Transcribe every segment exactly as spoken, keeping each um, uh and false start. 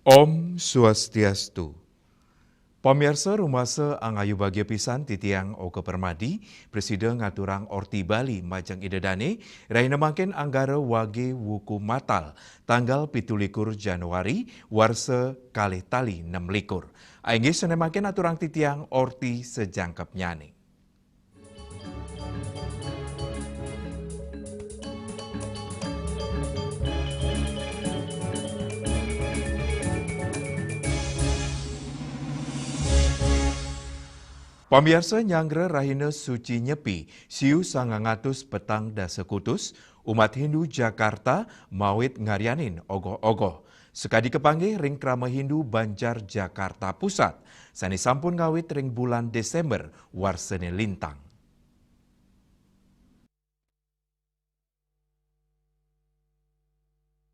Om Swastiastu. Pamiarsa, rumasa angayu bagia pisan titiang Oka Permadi, prasida ngaturang Orti Bali majeng Ida Dane, rahina mangkin Anggara Wage Wuku Matal, tanggal pitu likur Januari, warsa kalih tali nem likur. Inggih, sane mangkin aturang titiang Orti sajangkepnyane. Pamiarsa, nyanggra rahina suci Nyepi, siu sangang atus petang dasa kutus, umat Hindu Jakarta mawit ngaryanin ogoh-ogoh. Sakadi kapanggih ring Krama Hindu Banjar Jakarta Pusat, sane sampun ngawit ring bulan Desember warsane lintang.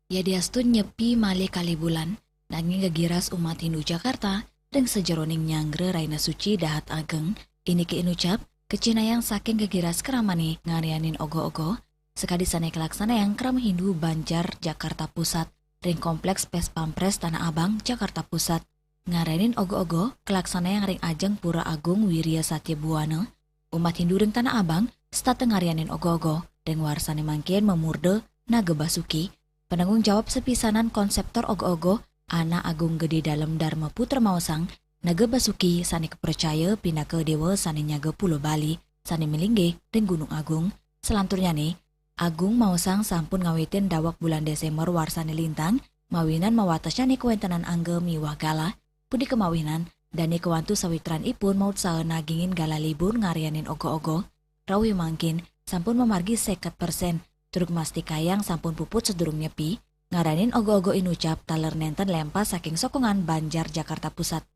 Yadiastun Nyepi malih kalih bulan, nanging gegiras umat Hindu Jakarta ring sajeroning nyanggra rahina suci dahat ageng, indike inucap, kacihnayang saking gegiras kramane ngaryanin ogoh-ogoh, sakadi sane kalaksanayang Krama Hindu Banjar Jakarta Pusat ring Kompleks Pas Pampres Tanah Abang, Jakarta Pusat. Ngaryanin ogoh-ogoh kalaksanayang ring ajeng Pura Agung Wirya Satya Buana. Umat Hindu ring Tanah Abang setata ngaryanin ogoh-ogoh ring warsane mangkin mamurda Naga Basuki. Pananggung jawab sapisanan konseptor ogoh-ogoh, Anak Agung Gede Dalem Dharma Putra maosang, Naga Basuki sane kapracaya pinaka dewa sane nyaga Pulo Bali sane malinggih ring Gunung Agung. Salanturnyane, Agung maosang sampun ngawitin daweg bulan Desember warsane lintang, mawinan mawatesnyane kawentenan angga miwah galah, punika mawinan dane kawantu sawitranipun mautsaha nagingin galah libur ngaryanin ogoh-ogoh. Rauh mangkin sampun mamargi seket persen, tur mastikayang sampun puput sadurung Nyepi, ngaryanin ogoh-ogoh inucap taler nenten lempas saking sokongan Banjar Jakarta Pusat.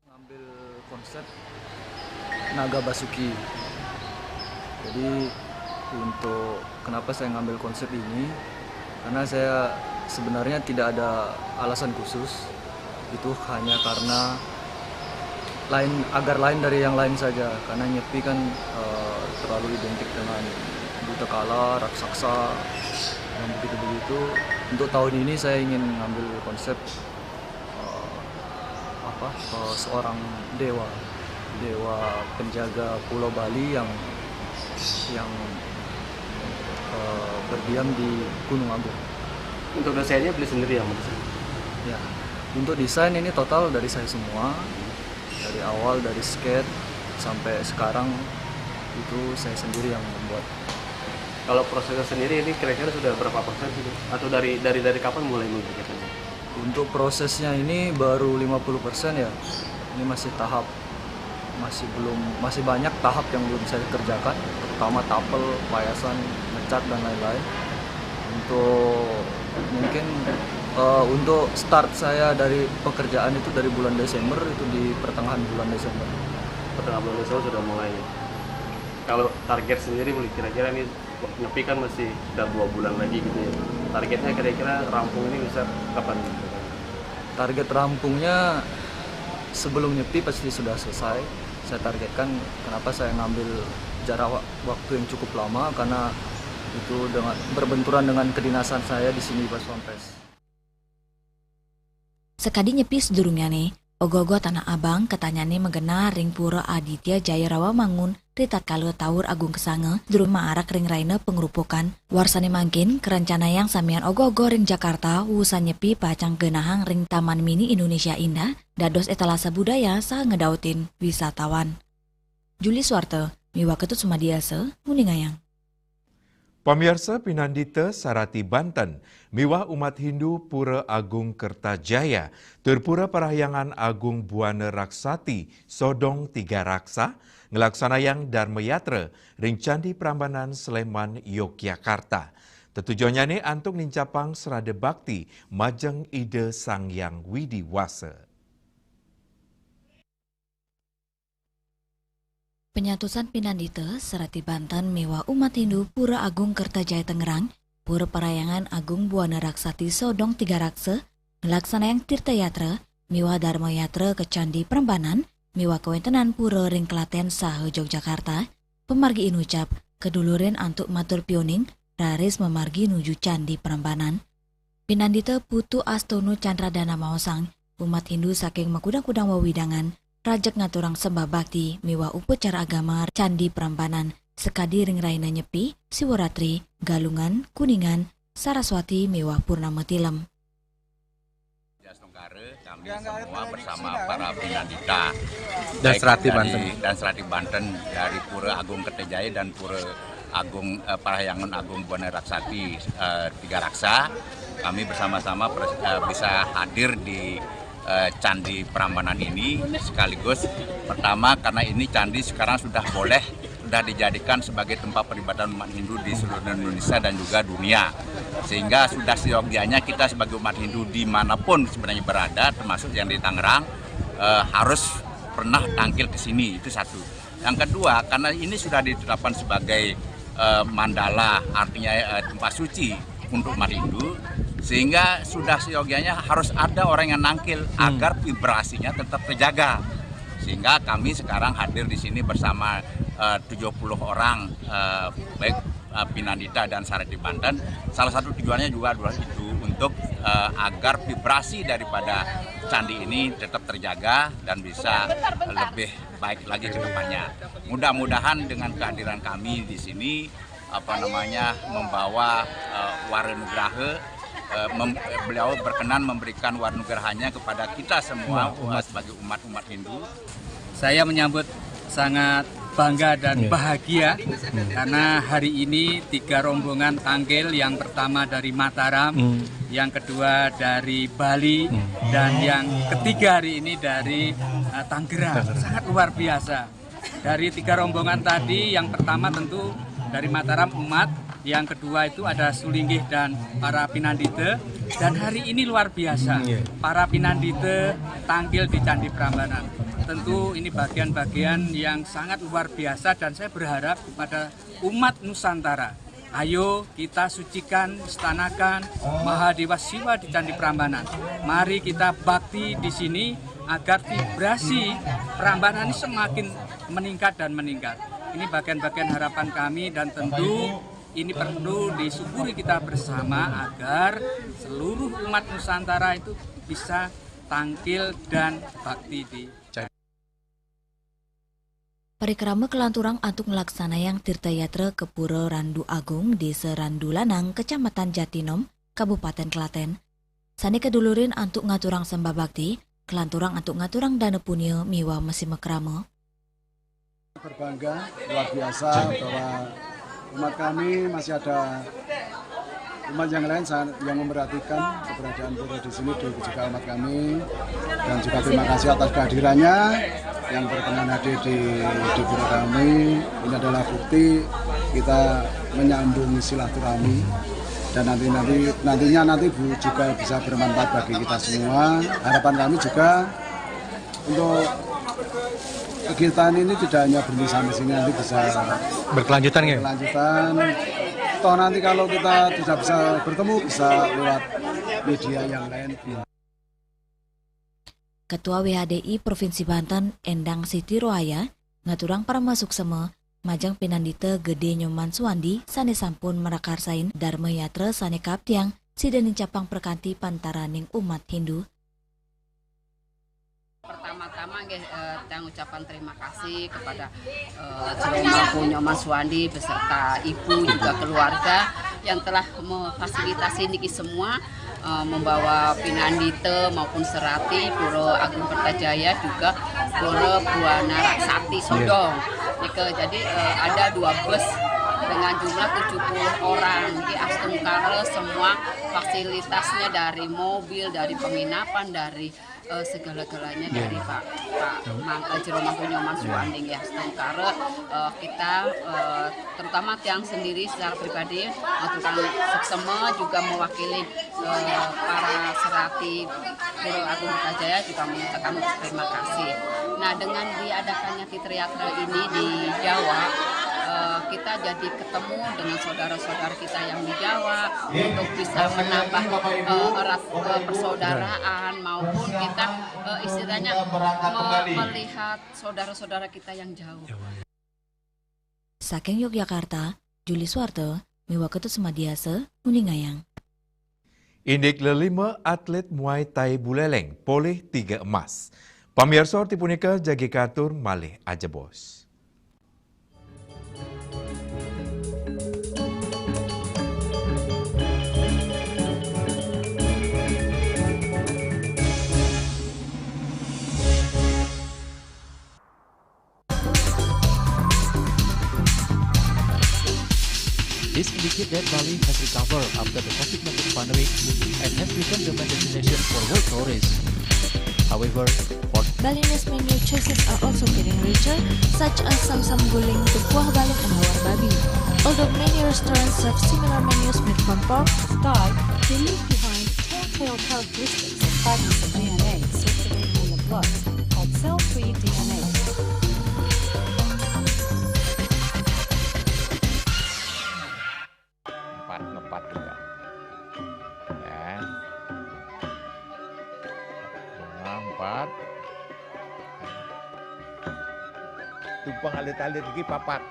Ngambil konsep Naga Basuki. Jadi, untuk kenapa saya ngambil konsep ini, karena saya sebenarnya tidak ada alasan khusus. Itu hanya karena lain, agar lain dari yang lain saja. Karena Nyepi kan, eh, terlalu identik dengan buta kala, raksasa, yang begitu-begitu. Untuk tahun ini saya ingin ngambil konsep, eh, apa, eh, seorang dewa, dewa penjaga Pulau Bali yang, yang, eh, berdiam di Gunung Agung. Untuk desainnya beli sendiri yang mendesain? Ya, untuk desain ini total dari saya semua, dari awal, dari sketch sampai sekarang itu saya sendiri yang membuat. Kalau prosesnya sendiri ini kira-kira sudah berapa persen sih, Bu? Atau dari, dari, dari kapan mulai mengerjakannya? Untuk prosesnya ini baru lima puluh persen ya. Ini masih tahap, masih belum, masih banyak tahap yang belum saya kerjakan, terutama tapel, payasan, ngecat dan lain-lain. Untuk mungkin, eh, untuk start saya dari pekerjaan itu dari bulan Desember, itu di pertengahan bulan Desember. Pertengahan bulan Desember sudah mulai. Kalau target sendiri, Bu, kira-kira ini Nyepi kan masih sekitar dua bulan lagi gitu ya. Targetnya kira-kira rampung ini bisa kapan? Target rampungnya sebelum Nyepi pasti sudah selesai. Saya targetkan, kenapa saya ngambil jarak wa-, waktu yang cukup lama, karena itu dengan, berbenturan dengan kedinasan saya di sini, Pas Pampres. Sakadi Nyepi sadurungnyane, ogoh-ogoh Tanah Abang katanyane magenah ring Pura Aditya Jaya Rawamangun ritatkala Taur Agung Kesanga durung maarak ring rahina pangrupukan. Warsane mangkin, karencanayang samian ogoh-ogoh ring Jakarta, wusan Nyepi pacang genahang ring Taman Mini Indonesia Indah, dados etalase budaya saha ngedautin wisatawan. Juli Suarta miwah Ketut Sumadiasa nguningayang. Pamiarsa, pinandita sarati Banten miwah umat Hindu Pura Agung Kertajaya tur Pura Parahyangan Agung Buana Raksati Sodong Tiga Raksa nglaksanayang Dharma Yatra ring Candi Prambanan Sleman, Yogyakarta. Tetujonnyane antuk nincapang srada bakti majeng Ida Sang Hyang Widi Wasa. Panyatusan pinandita sarati Banten miwah umat Hindu Pura Agung Kertajaya Tangerang, Pura Parahyangan Agung Buana Raksati Sodong Tiga Raksa, nglaksanayang Tirta Yatra miwah Dharma Yatra ka Candi Prambanan miwah kawentenan pura ring Klaten saha Yogyakarta. Pamargi inucap kadulurin antuk matur piuning raris mamargi nuju Candi Prambanan. Pinandita Putu Astono Chandradana maosang, umat Hindu saking makudang-kudang wewidangan rajeg ngaturang sembah bakti miwah upacara agama Candi Prambanan sakadi ring rahina Nyepi, Siwaratri, Galungan, Kuningan, Saraswati miwah Purnama Tilem. Kami semua bersama para Pinandita, dan Serati Banten, dan Serati Banten, dari Pura Agung Kertajaya dan Pura Agung, eh, Parahyangan Agung Buana Raksati, eh, Tiga Raksa, kami bersama-sama pers- eh, bisa hadir di, eh, Candi Prambanan ini, sekaligus pertama karena ini candi sekarang sudah boleh sudah dijadikan sebagai tempat peribadatan umat Hindu di seluruh Indonesia dan juga dunia. Sehingga sudah seyogianya kita sebagai umat Hindu dimanapun sebenarnya berada, termasuk yang di Tangerang, eh, harus pernah tangkil ke sini. Itu satu. Yang kedua, karena ini sudah ditetapkan sebagai, eh, mandala, artinya, eh, tempat suci untuk umat Hindu, sehingga sudah seyogianya harus ada orang yang nangkil agar vibrasinya tetap terjaga. Sehingga kami sekarang hadir di sini bersama, eh, tujuh puluh orang, eh, baik, eh, Pinandita dan Sarati Banten. Salah satu tujuannya juga adalah itu, untuk, eh, agar vibrasi daripada candi ini tetap terjaga dan bisa lebih baik lagi ke depannya. Mudah-mudahan dengan kehadiran kami di sini, apa namanya, membawa, eh, wara nugraha, eh, mem- eh, beliau berkenan memberikan wara nugrahanya kepada kita semua, eh, sebagai umat-umat Hindu. Saya menyambut sangat bangga dan bahagia karena hari ini tiga rombongan tangkil, yang pertama dari Mataram, yang kedua dari Bali, dan yang ketiga hari ini dari, eh, Tangerang. Sangat luar biasa. Dari tiga rombongan tadi, yang pertama tentu dari Mataram umat, yang kedua itu ada Sulinggih dan para Pinandita, dan hari ini luar biasa, para Pinandita tangkil di Candi Prambanan. Tentu ini bagian-bagian yang sangat luar biasa, dan saya berharap kepada umat Nusantara, ayo kita sucikan, istanakan Mahadewa Siwa di Candi Prambanan. Mari kita bakti di sini agar vibrasi Prambanan ini semakin meningkat dan meningkat. Ini bagian-bagian harapan kami, dan tentu ini perlu disyukuri kita bersama agar seluruh umat Nusantara itu bisa tangkil dan bakti di Parikrama kalanturang antuk nglaksanayang tirta yatra ka Pura Randu Agung, Desa Randu Lanang, Kecamatan Jatinom, Kabupaten Klaten. Sane kadulurin antuk ngaturang sembah bakti, kalanturang antuk ngaturang dana punia miwah masima krama. Berbangga luar biasa bahwa umat kami masih ada umat yang lain sangat yang memperhatikan keberadaan pura di sini, juga umat kami, dan juga terima kasih atas kehadirannya yang berkenan hadir di, di pura kami. Ini adalah bukti kita menyambung silaturahmi, dan nanti nanti nantinya nanti bu juga bisa bermanfaat bagi kita semua. Harapan kami juga untuk kegiatan ini tidak hanya berhenti sampai sini, nanti bisa berkelanjutan, ya? Berkelanjutan. Toh nanti kalau kita tidak bisa bertemu, bisa lewat media yang lain. Ketua W H D I Provinsi Banten, Endang Siti Rohaya, ngaturang parama suksema majeng Pinandita Gede Nyoman Suwandi sane sampun mrakarsain Dharma Yatra sane kaptiang sida nincapang prakanti pantaraning umat Hindu. Pertama-tama nggih, eh, tiyang ucapan terima kasih kepada, eh, Jero Mangku Nyoman Suwandi beserta Ibu juga keluarga yang telah memfasilitasi niki semua, eh, membawa Pinandita maupun Serati, Pura Agung Kertajaya juga Pura Buana Raksati Sodong. Nika, jadi, eh, ada dua bus dengan jumlah tujuh puluh orang, di astungkara semua fasilitasnya, dari mobil, dari penginapan, dari, eh, segala-galanya dari Pak, Pak Mang-, eh, Jero Mangku Nyoman Suwandi, ya, astungkara, eh, kita, eh, terutama tiang sendiri secara pribadi, ngaturang suksema juga mewakili, eh, para serati Pura Agung Kertajaya juga mengucapkan terima kasih. Nah, dengan diadakannya Fitri Yatra ini di Jawa, eh, kita jadi ketemu dengan saudara-saudara kita yang di Jawa untuk bisa menambah, eh, erat, eh, persaudaraan maupun kita, eh, istilahnya me- melihat saudara-saudara kita yang jauh. Saking Yogyakarta, Juli Suwarta, miwah Ketut Sumadiasa, nguningayang. Indik lelima atlet Muay Thai Buleleng polih tiga emas. Pamiarsa, ti punika jagi katur malih ajebos. This indicates that Bali has recovered after the COVID nineteen pandemic and has become the main destination for world tourists. However, for Balinese menu choices are also getting richer, such as Samsam Guling, Tepuah Balung, and Hawar Babi. Although many restaurants serve similar menus made from pork, Thai, they leave behind telltale characteristics of fatty's D N A circulating in the blood called cell-free D N A. Empat ngepat juga. Ya. Bunga empat. Tumpang alit-alit lagi papat.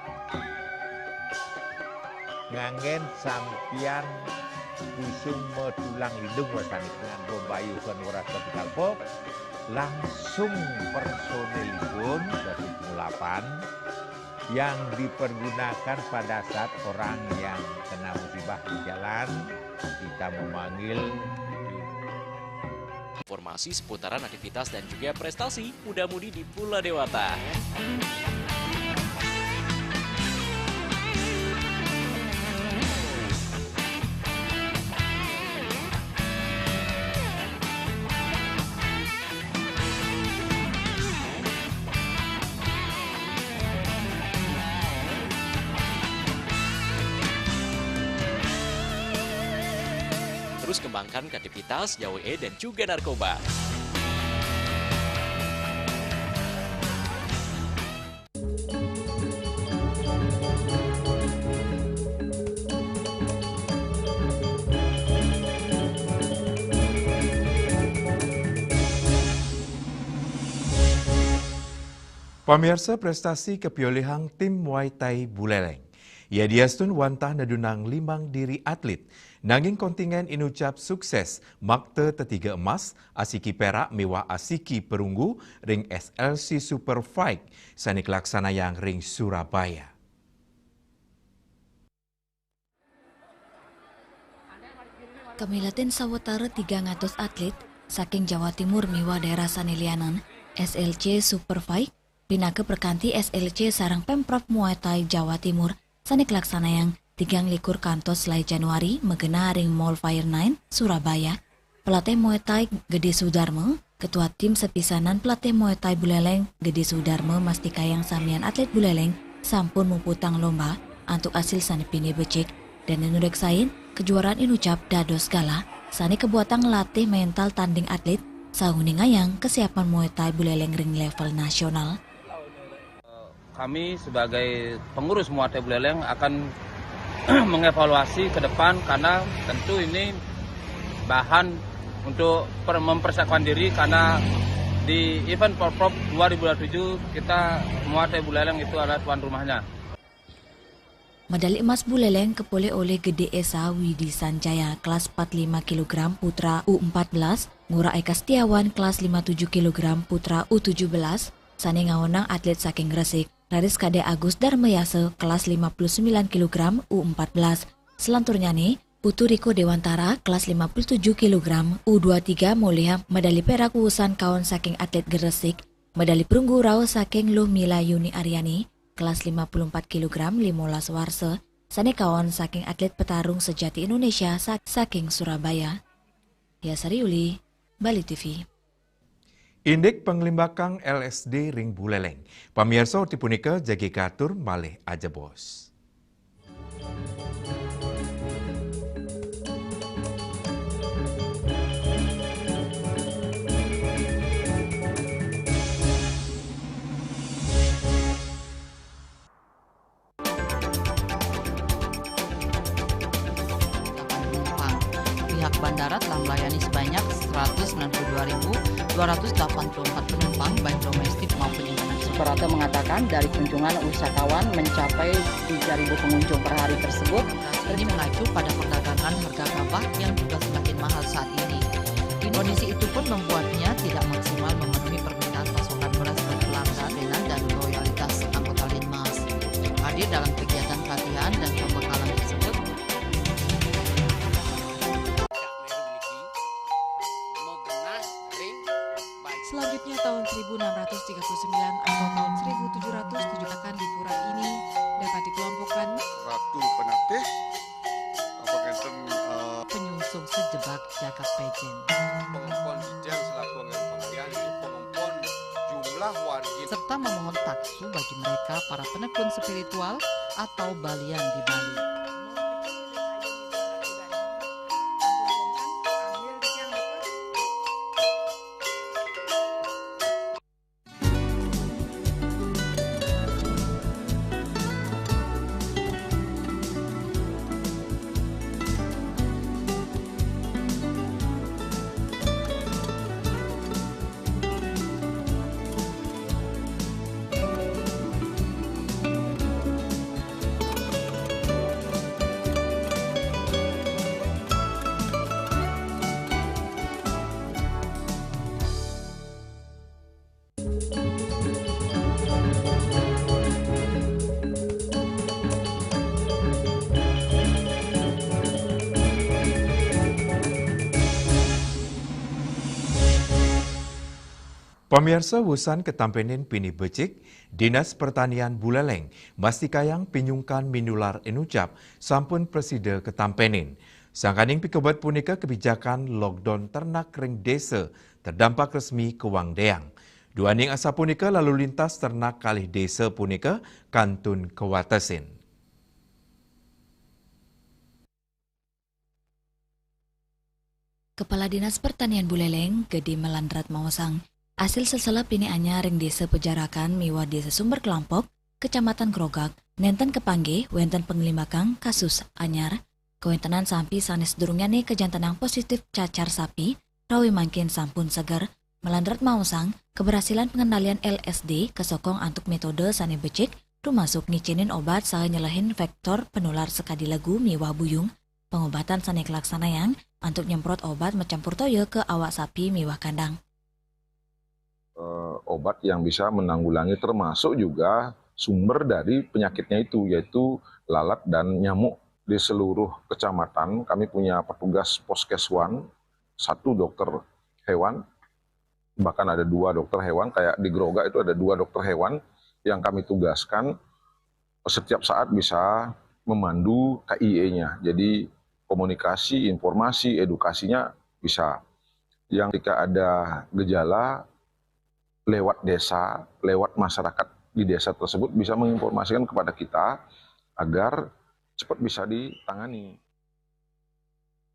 Nganggen sampian busung matulang lindung rasane dengan bombayuhan weras kapital pop, langsung personilipun dari pengulapan yang dipergunakan pada saat orang yang kena musibah di jalan, kita memanggil. Informasi seputaran aktivitas dan juga prestasi muda-mudi di Pulau Dewata. Terus kembangkan kreativitas, jauhi dan juga narkoba. Pamiarsa, prestasi kapiolihang tim Muay Thai Buleleng. Yadiastun wantah nedunang limang diri atlet, nanging kontingen Inucap sukses makta tetiga emas, asiki perak miwah asiki perunggu ring S L C Super Fight sane kalaksanayang ring Surabaya. Kamilatin sawatara tigang atus atlet saking Jawa Timur miwah daerah sane lianan, S L C Super Fight pinaka prakanti S L C sareng Pemprov Muay Thai Jawa Timur sane kalaksanayang tigang likur kantos selae Januari magenah ring Mall Fire Nine, Surabaya. Pelatih Muay Thai Gede Sudarma, ketua tim sepisanan pelatih Muay Thai Buleleng Gede Sudarma mastikayang samian atlet Buleleng sampun muputang lomba antuk asil sane pinih becik, dane nureksain kejuaraan Inucap dados galah sane kabuatang nglatih mental tanding atlet saha nguningayang kesiapan Muay Thai Buleleng ring level nasional. Kami sebagai pengurus Muay Thai Buleleng akan mengevaluasi ke depan, karena tentu ini bahan untuk per-, mempersiapkan diri, karena di event Porprov dua ribu dua puluh tujuh kita Muay Thai Buleleng itu adalah tuan rumahnya. Medali emas Buleleng kaperoleh oleh Gede Esa Widi Sanjaya kelas empat lima kilogram putra U empat belas, Ngurah Eka Setiawan kelas lima tujuh kilogram putra U tujuh belas, sane ngaonang atlet saking Gresik, raris Kadek Agus Darmayasa kelas lima puluh sembilan kilogram U empat belas. Selanturnyane, Putu Riko Dewantara kelas lima puluh tujuh kilogram U dua tiga molihang medali perak wusan kaon saking atlet Gresik, medali perunggu rauh saking Luh Mila Yuni Aryani kelas lima puluh empat kilogram limolas warsa, sane kaon saking atlet petarung sejati Indonesia sa-, saking Surabaya. Yasari Uli, Bali T V. Indik panglimbakang L S D ring Buleleng. Pamiarsa, orti punika jagi katur malih ajebos. Pihak bandara telah melayani sebanyak seratus sembilan puluh dua ribu dua ratus delapan puluh empat penumpang, baik domestik maupun internasional. Suprapto mengatakan, dari kunjungan wisatawan mencapai tiga ribu pengunjung per hari tersebut. Ini mengacu pada perdagangan harga gabah yang juga semakin mahal saat ini. Kondisi itu pun membuatnya tidak maksimal memenuhi permintaan pasokan beras berkeluarga dengan dan loyalitas anggota Linmas. Hadir dalam kegiatan pelatihan dan pembekalan tersebut. Selanjutnya, tahun seribu enam ratus tiga puluh sembilan atau tahun seribu tujuh ratus tujuh akan di pura ini dapat dikelompokkan Ratu Penatih, apa ngenten, eh, penyungsung sejebak jagat pejen. Pengompon dijang selaku anggaran pengalian, pengompon jumlah wargi. Serta memohon taksu bagi mereka para penekun spiritual atau balian di Bali. Pamiarsa, wusan ketampenin pinih becik, Dinas Pertanian Buleleng mastikayang pinyungkan minular inucap sampun prasida ketampenin. Sangkaning pikebet punika kebijakan lockdown ternak ring desa terdampak resmi kawangdeang. Duaning asapunika lalu lintas ternak kalih desa punika kantun kawatesin. Kepala Dinas Pertanian Buleleng, Gede Melandrat maosang, asil seseleb pinih anyar ring Desa Pejarakan miwah Desa Sumber Kelampok, Kecamatan Grogak, nenten kapanggih wenten panglimbakang kasus anyar. Kawentenan sampi sane sadurungnyane kajantenang positif cacar sapi, rawi mangkin sampun seger. Melandrat maosang, keberhasilan pengendalian L S D kasokong antuk metode sane becik, rumasuk ngicenin obat saha nyelehin vektor penular sakadi legu miwah buyung. Pangobatan sane kalaksanayang antuk nyemprot obat macampur toya ka awak sapi miwah kandang. Eh, obat yang bisa menanggulangi, termasuk juga sumber dari penyakitnya itu, yaitu lalat dan nyamuk. Di seluruh kecamatan, kami punya petugas Poskeswan, satu dokter hewan, bahkan ada dua dokter hewan, kayak di Grogak itu ada dua dokter hewan yang kami tugaskan setiap saat bisa memandu K I E-nya. Jadi komunikasi, informasi, edukasinya bisa. Yang ketika ada gejala, lewat desa, lewat masyarakat di desa tersebut bisa menginformasikan kepada kita agar cepat bisa ditangani.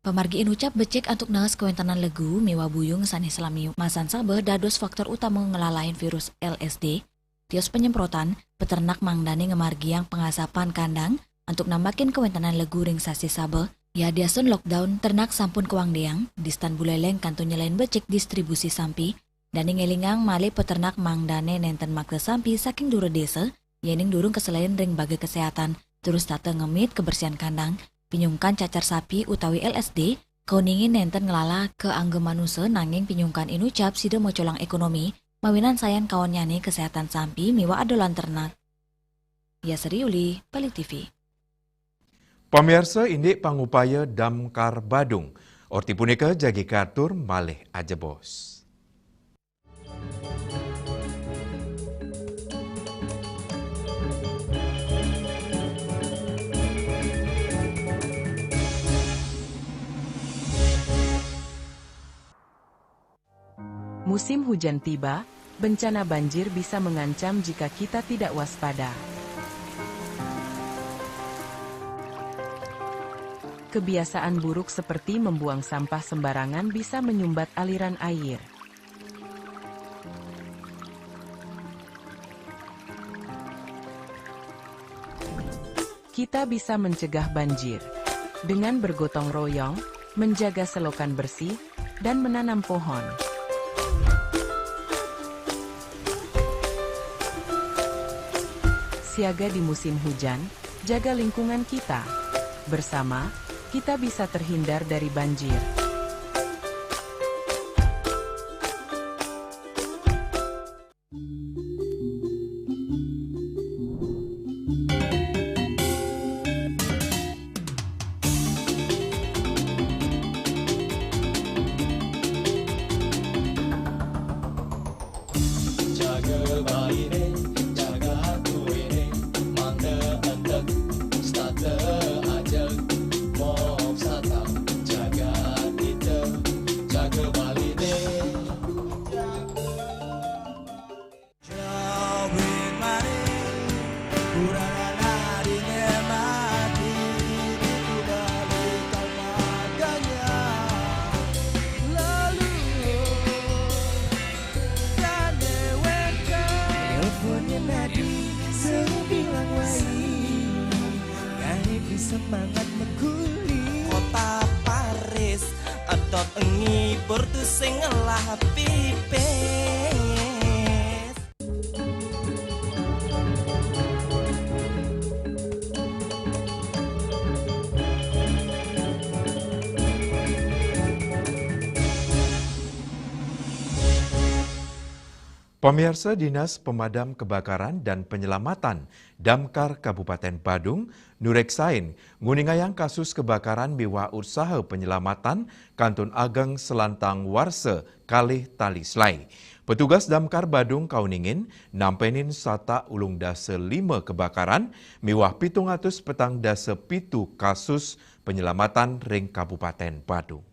Pamargi inucap becik antuk naas kawentenan legu miwah buyung sane salami masan sabeh dados faktor utama nglalahin virus L S D. Tios panyemprotan, peternak mangdane ngamargiang pangasapan kandang antuk nambakin kawentenan legu ring sasih sabeh. Yadiastun lockdown, ternak sampun kawangdeang, Distan Buleleng kantun nyelehin becik distribusi sampi, dane ngelingang malih peternak mangdane nenten makta sampi saking dura desa, yening durung kaselehin ring baga kesehatan, terus tata ngemit kebersihan kandang, pinyungkan cacar sapi utawi L S D, kauningin nenten nglala ka angga manusa nanging pinyungkan inucap sida mocolang ekonomi, mawinan sayan kaonnyane kesehatan sampi miwah adolan ternak. Yasri Uli, Bali T V. Pamiarsa, indik pangupaya Damkar Badung. Orti punika jagi katur malih ajebos. Musim hujan tiba, bencana banjir bisa mengancam jika kita tidak waspada. Kebiasaan buruk seperti membuang sampah sembarangan bisa menyumbat aliran air. Kita bisa mencegah banjir dengan bergotong royong, menjaga selokan bersih, dan menanam pohon. Siaga di musim hujan, jaga lingkungan kita. Bersama, kita bisa terhindar dari banjir. Jaga Bali ne, jaga kuwe ne, mangda entek, stata aja, mok satang, jaga kita, jaga Bali ne. Jawe mare, urara nari ne mati, di Bali kau maganya. Lalu Teleponnya Nadi, seru bilang wai. Gari semangat meguli. Kota Paris, atot ngibur tu sing ngelah pipis. Pamiarsa, Dinas Pemadam Kebakaran dan Penyelamatan Damkar Kabupaten Badung nureksain nguningayang kasus kebakaran miwah usaha penyelamatan kantun ageng selantang warsa kalih tali selai. Petugas Damkar Badung kauningin nampenin satak ulung dasa lima kebakaran miwah pitung atus petang dasa pitu kasus penyelamatan ring Kabupaten Badung.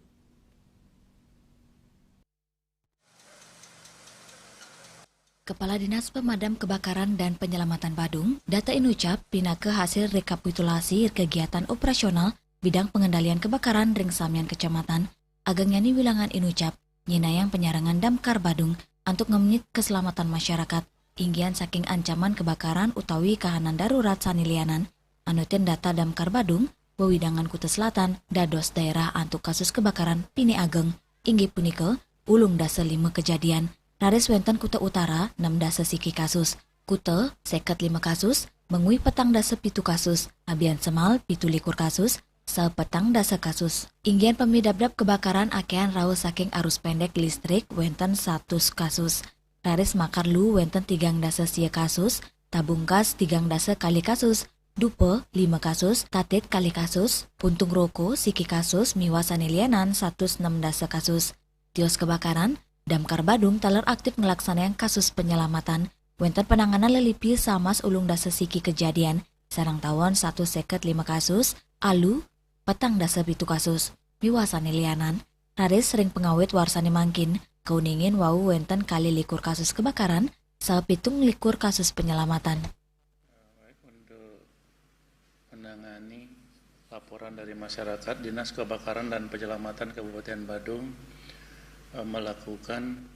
Kepala Dinas Pemadam Kebakaran dan Penyelamatan Badung, Data Inucap, pinaka hasil rekapitulasi kegiatan operasional bidang pengendalian kebakaran ring samian kecamatan, agengnyané wilangan Inucap, nyinayang penyarengan Damkar Badung antuk ngemnyit keselamatan masyarakat, inggihan saking ancaman kebakaran utawi kahanan darurat sané lianan, anutin data Damkar Badung, wewidangan Kuta Selatan dados daerah antuk kasus kebakaran pinih ageng, inggih punika ulung dasa lima kejadian. Raris wénten Kuta Utara nem dasa siki kasus, Kuta seket lima kasus, Mengwi petang dasa pitu kasus, Abiansemal pitu likur kasus, saha petang dasa kasus. Inggihan pamidabdab kebakaran akéhan rauh saking arus pendek listrik wénten satus kasus. Raris Makar Lu wénten tigang dasa sia kasus, Tabungkas tigang dasa kalih kasus, Dupa lima kasus, Tatit kalih kasus, Puntung Roko siki kasus, miwah sané lianan satus nem dasa kasus. Tios kebakaran, Damkar Badung taler aktif nglaksanayang kasus penyelamatan. Wénten penanganan lelipi samas ulung dasa siki kejadian, sareng tawon satus seket lima kasus, alu petang dasa pitu kasus, miwah sané lianan. Raris ring pangawit warsané mangkin, kauningin wau wénten kalih likur kasus kebakaran, saha pitung likur kasus penyelamatan. Baik, untuk menangani laporan dari masyarakat, Dinas Kebakaran dan Penyelamatan Kabupaten Badung, eh, melakukan,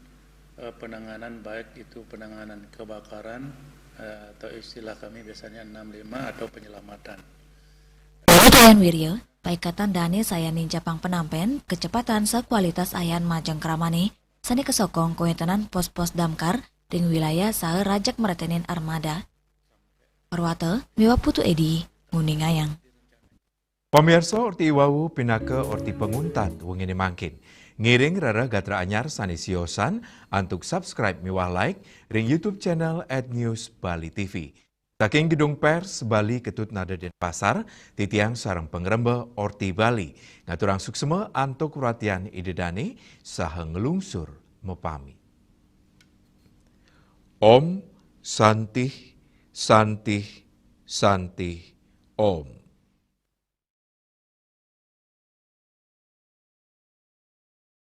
eh, penanganan, baik itu penanganan kebakaran, eh, atau istilah kami biasanya enam lima atau penyelamatan. Dayan Wirya, Paikatan Dané sayan nincapang penampén kecepatan sakualitas ayan majeng kramané, sané kasokong kawéntenan pos-pos damkar ring wilayah saha rajeg mreténin armada. Parwata miwah Putu Edi nguningayang. Pamiarsa, orti iwau pinaka orti panguntat wenginé mangkin. Ngiring rereh gatra anyar sané siosan antuk subscribe miwah like ring YouTube channel at News Bali T V. Saking Gedung Pers Bali Ketut Nada Denpasar, titiang sareng pangrembes Orti Bali ngaturang suksma antuk ratian Ida Dané saha nglungsur mapamit. Om Santih, Santih, Santih, Om.